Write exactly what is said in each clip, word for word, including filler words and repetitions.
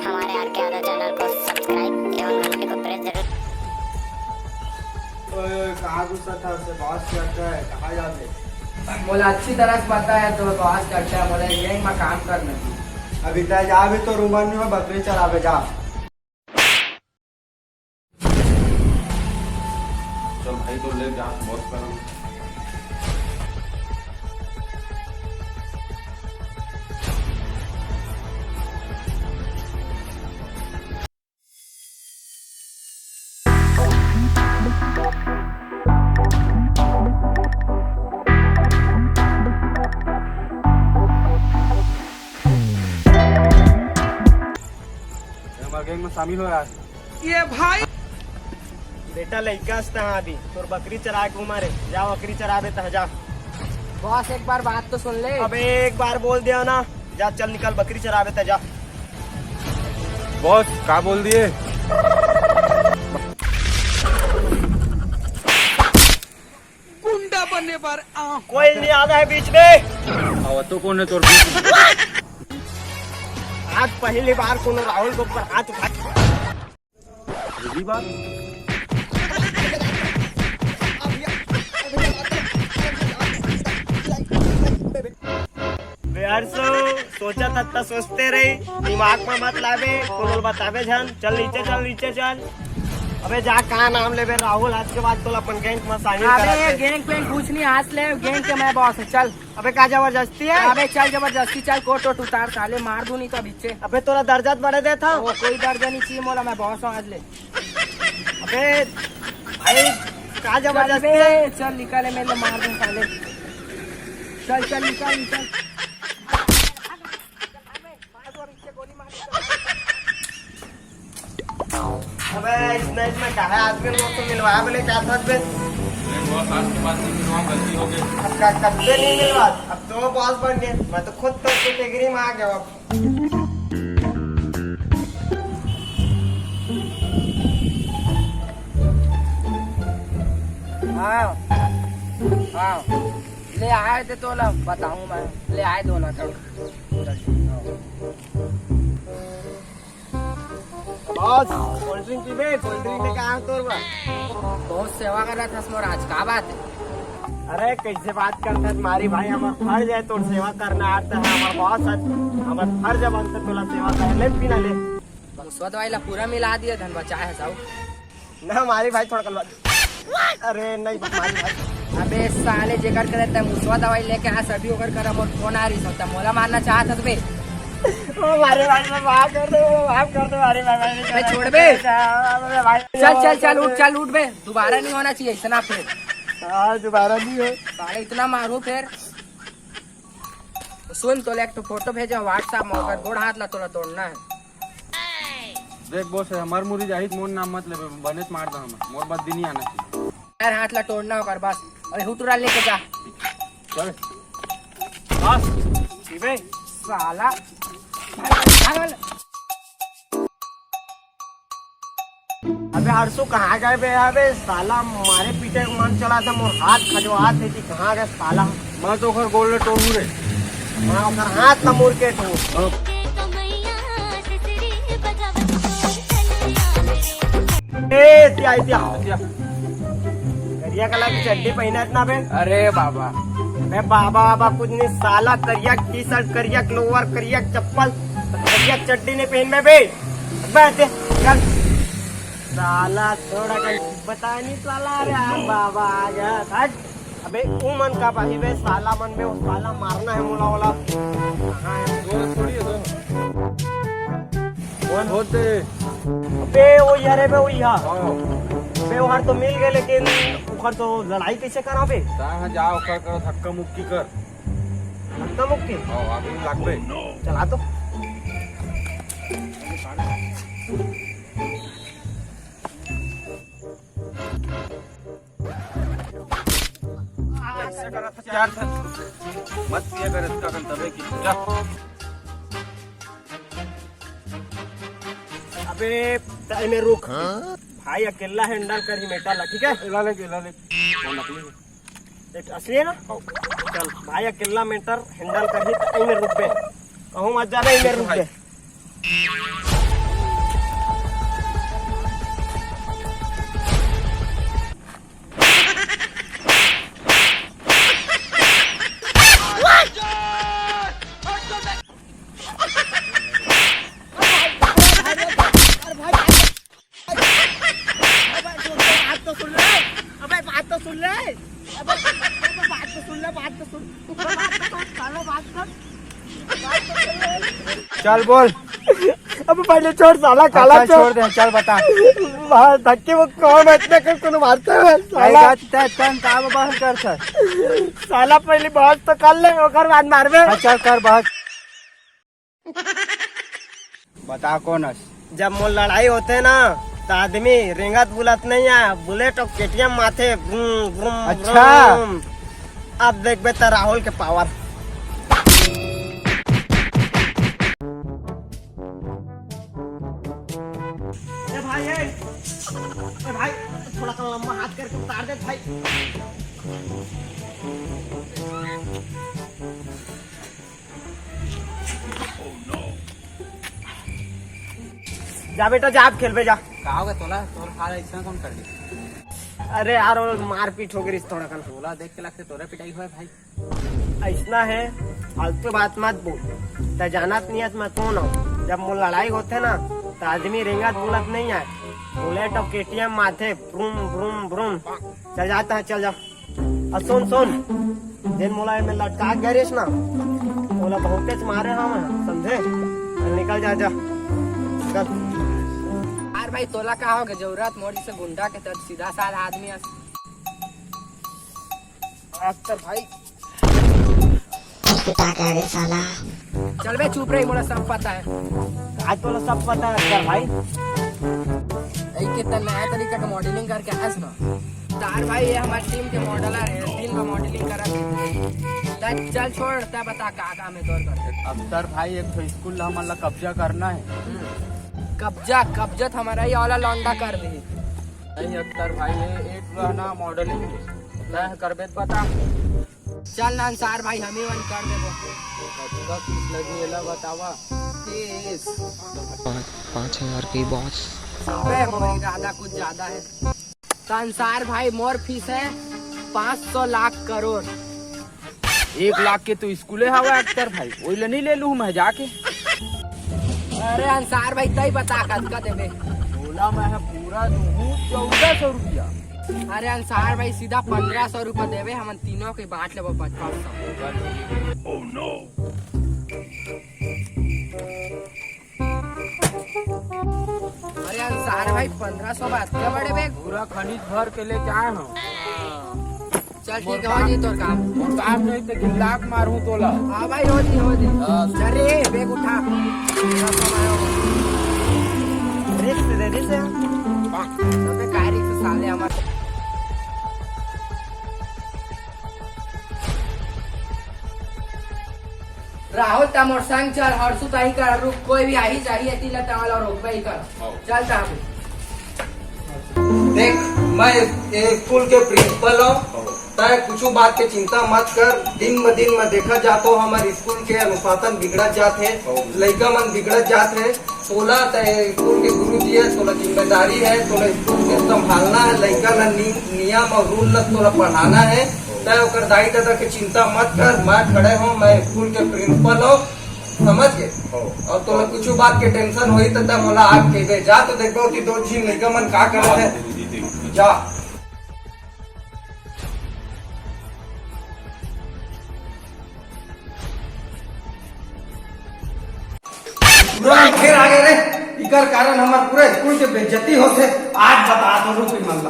हमारे आर के यादव चैनल को सब्सक्राइब एवं घंटी को प्रेस जरूर। ओए, कहाँ घुसा था? उसे बॉस क्या है? कहाँ जावे? मोला अच्छी तरह से पता है तो बॉस क्या है, मोला गैंग में काम करना थी। अभी तय जा, अभी तो रूमन नहीं हो, बकरी चरावे जा। चल भाई, तो ले जा, बहुत कर। हमारे गैंग में शामिल हो यार। ये भाई। बेटा, लइका हस तहाँ अभी, तोर बकरी चराए के उमर हे, जा बकरी चराबे तहाँ जा। बॉस, एक बार बात तो सुन ले। अबे, एक बार बोल दिया ना, जा चल निकल, बकरी चराबे तहाँ जा। बॉस, का बोल दिए? गुंडा बनने पर आ। कोई नहीं आता है बीच में। आवा तो कौन है तोर बीच में? आज पहली बार कोनो राहुल के ऊपर हाथ उठा। पहली बार? बे हर्षो, सोचा था त सोचते रही, दिमाग में मत लाबे, कोनो ल बताबे झन। चल नीचे, चल नीचे, चल। अबे जा, का नाम लेबे राहुल, आज के बाद तोला अपन गैंग में शामिल अबे कराते। गैंग वैंग कुछ नहीं, आज ले गैंग के मैं बॉस हूँ, चल। अबे का जबरदस्ती है? अबे चल जबरदस्ती चल, कोट वोट उतार साले, मार दूं नहीं तो अभी से। अबे तोला दर्जा बढ़े देता हूँ। वो कोई दर्जा नहीं चाहिए मोला, मैं बॉस हूँ आज ले। अबे भाई, का चल जबरदस्ती बे, है? चल निकल, मैं ले मार दूं साले। चल चल निकल निकल। अबे, इतना, इतना काहे आदमी लोग से मिलवाया बोले, क्या था बे? नहीं, बहुत आज के बाद नहीं मिलवा, गलती हो गई। अब का, कब से नहीं मिलवा? अब तो बॉस बन गए, मैं तो खुद तो कैटेगरी में आ गया अब। हाँ, हाँ, ले आए थे तो ला बताऊँ मैं, ले आए दो ना कल। बॉस, कोल्ड ड्रिंक पीबे? कोल्ड ड्रिंक लेके आया तोर बर। बहुत सेवा कर रहा था मोर आज, का बात है? अरे, कैसे बात करता है तुम्हारी भाई, हमार फर्ज है तोर सेवा करना, आता है हमार बॉस है, हमार फर्ज है बनता तोला सेवा कर। ले पीना ले। मुसवा दवाई ला पूरा मिला दिया, धन बचाए है साहू। ना हमारी भाई, थोड़ा कलवा। अरे नहीं, मारी भाई। अबे साले, जेकर करे ते मुसवा दवाई लेके आ, सभी ओकर करे मोर फोन आ रही, सब मोला मारना चाहत हस बे। ओ मारे भाई, मैं माफ कर दो, माफ कर दो, मारे भाई, भाई, बे, छोड़ बे। अरे भाई, चल, चल, चल, उठ, चल, उठ बे, दोबारा नहीं होना चाहिए इतना फिर। हाँ, दोबारा नहीं हो। साले, इतना मारू फिर। सुन, तोले एक ठो फोटो भेजा WhatsApp में, ओकर गोड़ हाथ ला तोला तोड़ना है। देख बॉस, हमार मुरी जाहिद मोर नाम मत लेबे, बनेच मार दा हम, मोर बस दिन ही आना चाहिए। पैर हाथ ला तोड़ना ओकर बस, अरे हुटुरा लेके जा। चल। बस, पीबे? साला। अबे हर्षू, कहाँ गए बे? अबे साला, मारे पीटे के मन चला था, मोर हाथ खजवात है कि कहाँ गए साला? मैं तो ओकर गोड़ ले टोरू रे। हाँ, ओकर हाथ ला मुड़ के टोर। हाँ। ए, इतिया, इतिया। करिया कलर की चड्डी पहना इतना बे? अरे बाबा। बे बाबा, बाबा कुछ नहीं साला, करिया टी शर्ट, करिया लोअर, करिया चप्पल, करिया चड्डी नहीं पहनबे बे। बैठ, चल। साला थोड़ा कहीं बताया नहीं साला, अरे यार बाबा आ गया, हट। अबे, उमन का पाही बे, साला मन बे, वो साला मारना है मोला वाला। कहाँ है? दो थोड़ी है, दो। कौन? होते। अबे, वो यार है बे, वो यहाँ। हाँ। बे, वो हर तो मिल गए, लेकिन ओकर तो लड़ाई कैसे करा बे? कहाँ जाओ, कर, कर, धक्का मुक्की कर। धक्का मुक्की? हाँ, आगे में लाग बे। चला तो। ऐसा करा था यार, मत पिया कर इसका कन तबे की। जा। अबे, time में रुक। हाँ? भाई अकेला handle करी matter ला, ठीक है? एला ले, एला ले। कौन नकली है? एक असली है ना? हाँ। चल, भाई अकेला matter handle करी, time में रुक बे। कहूँ मत जाबे, इमे रुक बे। भाई। चल बोल। अब पहले छोड़ साला, काला अच्छा, छोड़। छोड़ दे, चल बता। बाहर धक्के वो कौन है, इतना कर कोनो मारता है साला। आएगा तै तन का बहस कर सर। साला पहले बहस तो कर ले, ओकर बाद मारबे। हाँ, चल कर बहस। बता कौन हस? जब मोर लड़ाई होथे ना, त आदमी रेंगत बुलत नहीं आय, बुलेट अउ केटीएम माथे, ब्रूम, ब्रूम, अच्छा। ब्रूम। अब देखबे त राहुल के पावर। ए भाई, ए, ए भाई, थोड़ा सा लंबा हाथ करके उतार दे भाई। जा बेटा, जा, आप खेलबे जा। का होगे तोला? तोर हाल ऐसा कौन कर दी? अरे यार, वो मारपीट हो गई थोड़ा कन। तोला देख के लगथे तोरे पिटाई होय भाई। ऐसना है, फालतू बात मत बोल। त जानत नहीं हस मैं कौन हूँ। जब मोर लड़ाई होथे ना, त आदमी रेंगत बोलत नहीं आय। बुलेट अउ केटीएम माथे, ब्रूम, ब्रूम, ब्रूम। चल जाता है, चल जा। अउ सुन, सुन, जेन मोला एमे लटका के गे रहिस ना, ओला बहुतेच मारे हंव मैं, समझे? चल निकल जा, जा। चल। यार भाई, तोला का होगे? जरूरत मोर जैसे गुंडा के, तब सीधा साधा आदमी हस। अख्तर भाई। पिटा के आगे साला। चल बे, चुप रही, मोला सब पता है। आज तोला सब पता है अख्तर भाई। एक के तन नया तरीका के मॉडलिंग करके आस ना। तार भाई, ये हमार टीम के मॉडलर है, दिन में मॉडलिंग करत है। त चल छोड़, त बता का काम है तोर कर। अख्तर भाई, एक ठो स्कूल ला हमन ला कब्जा करना है। हम्म। कब्जा, कब्जा त हमारा ही वाला लौंडा कर दी। नहीं अख्तर भाई, ये एक रहना मॉडलिंग, मैं करबे त बता। चल ना अंसार भाई, हम ही वन कर देबो। कतका फीस लगी, एला बतावा। फीस? पाँच, पाँच हजार की बॉस। अबे, मोर इरादा कुछ ज्यादा है। त अंसार भाई, मोर फीस है पाँच सौ लाख करोड़। एक लाख के तो स्कूले हवा अख्तर भाई, वही ले नहीं ले लूँ मैं जाके। अरे अंसार भाई, तई बता कतका देबे? बोला मैं है पूरा दूँ चौदह सौ रुपया। अरे अंसार भाई, सीधा पन्द्रह सौ रुपया देबे, हमन तीनों के बांट लेबो पाँच पाँच सौ। अरे अंसार भाई, पन्द्रह सौ बात क्या बड़े बैग? पूरा खनिज भर के लेके आए हो। चल ठीक है, हो जी तोर काम। वो काम नहीं तो गिल्लाक मारूं तोला। हाँ भाई, हो जी, हो जी। हाँ। चल रे, बैग उठा। रिस्क दे दे से। सबे काय रिस्क साले हमारे। राहुल, त मोर संग चल, हरसू तही कर, रुक, कोई भी आही जाही, एती ल त ओला रोकबे ही कर। चल त अभी। देख, मैं ए स्कूल के प्रिंसिपल हूँ, तय कुछ बात के चिंता मत कर। दिन ब दिन मैं देखा जात हूँ, हमर स्कूल के अनुशासन बिगड़त जात है, लइका मन बिगड़त जात है। तोला तय स्कूल के गुरु जी है, तोला जिम्मेदारी है, तोला स्कूल के संभालना है, लइका ला नि-, नियम और रूल ला तोला पढ़ाना है। तय ओकर दाई ददा के चिंता मत कर, मैं खड़े हूँ, मैं स्कूल के प्रिंसिपल हूँ, समझ गए? और तोला कुछ बात के टेंशन होई त तय मोला आके कह दे। जा तो देखो कि दो झी लइका मन का करत है। जा। पूरा फेर आ गए रे, इकर कारण हमार पूरा स्कूल के बेइज्जती होथे। आज बता दो रूपी मल्ला,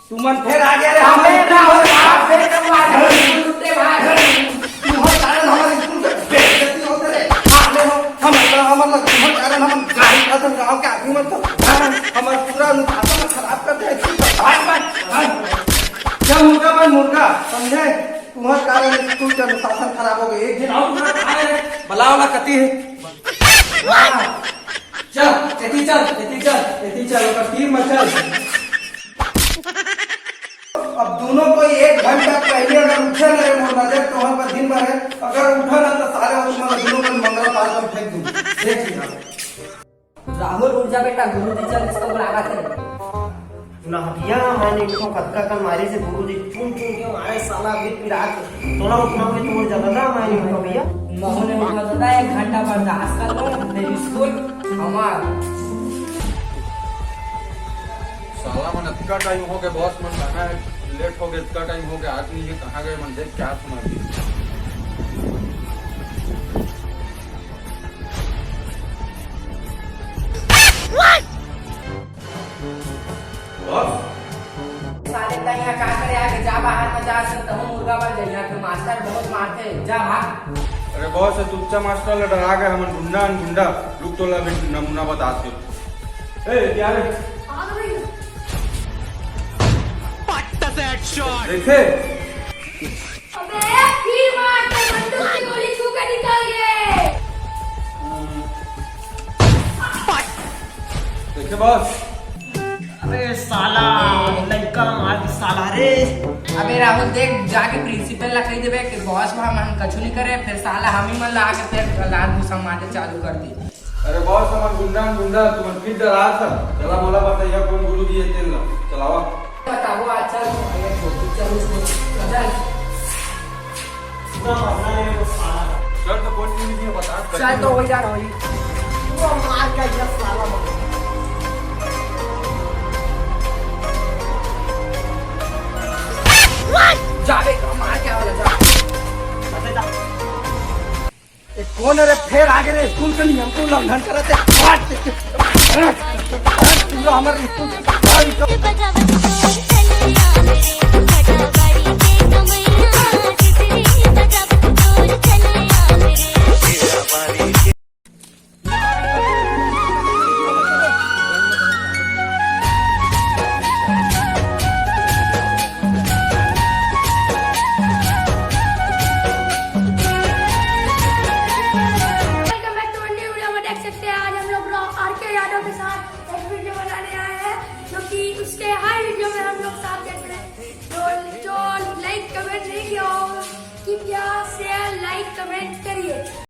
तुमन फेर आ गए रे, हमारे अबे ना हो यार, फेर कब आ गए? तुम्हारे कारण हमारे स्कूल के बेइज्जती होथे रे। आले हो, हम, हम, हम, तुम्हारे कारण हम गाली खाते गाँव के आदमी मन तो, हमारे पूरा अनुशासन खराब कर दे। भाग, भाग, भाग। क्या मुर्गा भाई मुर्गा, समझे? तुम्हारे कारण स्कूल के अनुशासन खराब हो गए। एक दिन आओ, तुम्हारा कहाँ है? बुलाओ ना, कती है? हाँ। चल, एती चल, एती चल, एती चल, ओकर तीर में चल। अब दोनों कोई एक घंटा पहले अगर उठे ना रे, मोर नजर तोहर पर दिन भर है, अगर उठा ना तो सारे और तुम्हारा दोनों को मंगला पार कर फेंक दूँ। देख लिया। राहुल, उठ जा बेटा, गुरुजी चल, इसको बुलावा थे। ना हटिया, मैं नहीं उठो, कतका कन मारे से गुरुजी चुन चुन के मारे, साला अभी पिरात। तोला उठना होगे तो उठ जा दादा, मैं नहीं उठो भैया। महू नहीं उठो दादा, एक घंटा बर्दाश्त कर लो, तेरी स्कूल हमार। साला मन अतका टाइम हो गए, बॉस मन खाना है, लेट हो गया, इतना टाइम हो गया, आदमी ये कहाँ गए, मन देख के हाथ मार दिए। बॉस? साले तैं यहाँ का करे आगे? जा बाहर में जा, से तहूँ मुर्गा बन जा। यहाँ के मास्टर बहुत मारते, जा भाग। अरे बॉस, ये तुच्चा मास्टर ला डरा गए हमन, गुंडा हन गुंडा। रुक, तोला अभी नमूना बताते। ए, क्या रे? देखे? अबे, फिर मार के बंदूक की गोली छू के निकल गए। देखे बॉस? अबे साला, लड़का मार के साला रे। अबे राहुल, देख, जाके प्रिंसिपल ला कह देबे कि बॉस वहाँ मन कछु नहीं करे, फिर साला हम ही मन ला आके फिर लात घूसा मारे चालू कर दी। अरे बॉस, हमन गुंडा हन गुंडा, तुमन फिर डरात हव। चला मोला बताइया कौन गुरु जी हे तेन ला। चलावा। बताओ, अच्छा, चल, चल। सर तो कौन गुरु जी हे बता। चल तो वही जा रहा हूँ। वो मार का ये साला बंदा। जा बे, मार क्या वाला, जा। अबे जा। ए, कौन है रे? फेर आगे रे, स्कूल के नियम के उल्लंघन करत हे। हट, हट, हट, पूरा हमर स्कूल के Welcome back to a new video। में देख सकते हैं, आज हम लोग रा-, आर के यादव के साथ एक वीडियो बनाने आए हैं, जो कि उसके हर वीडियो में हम लोग साथ देते हैं। जो, जो लाइक कमेंट नहीं किया हो, कृपया शेयर लाइक कमेंट करिए।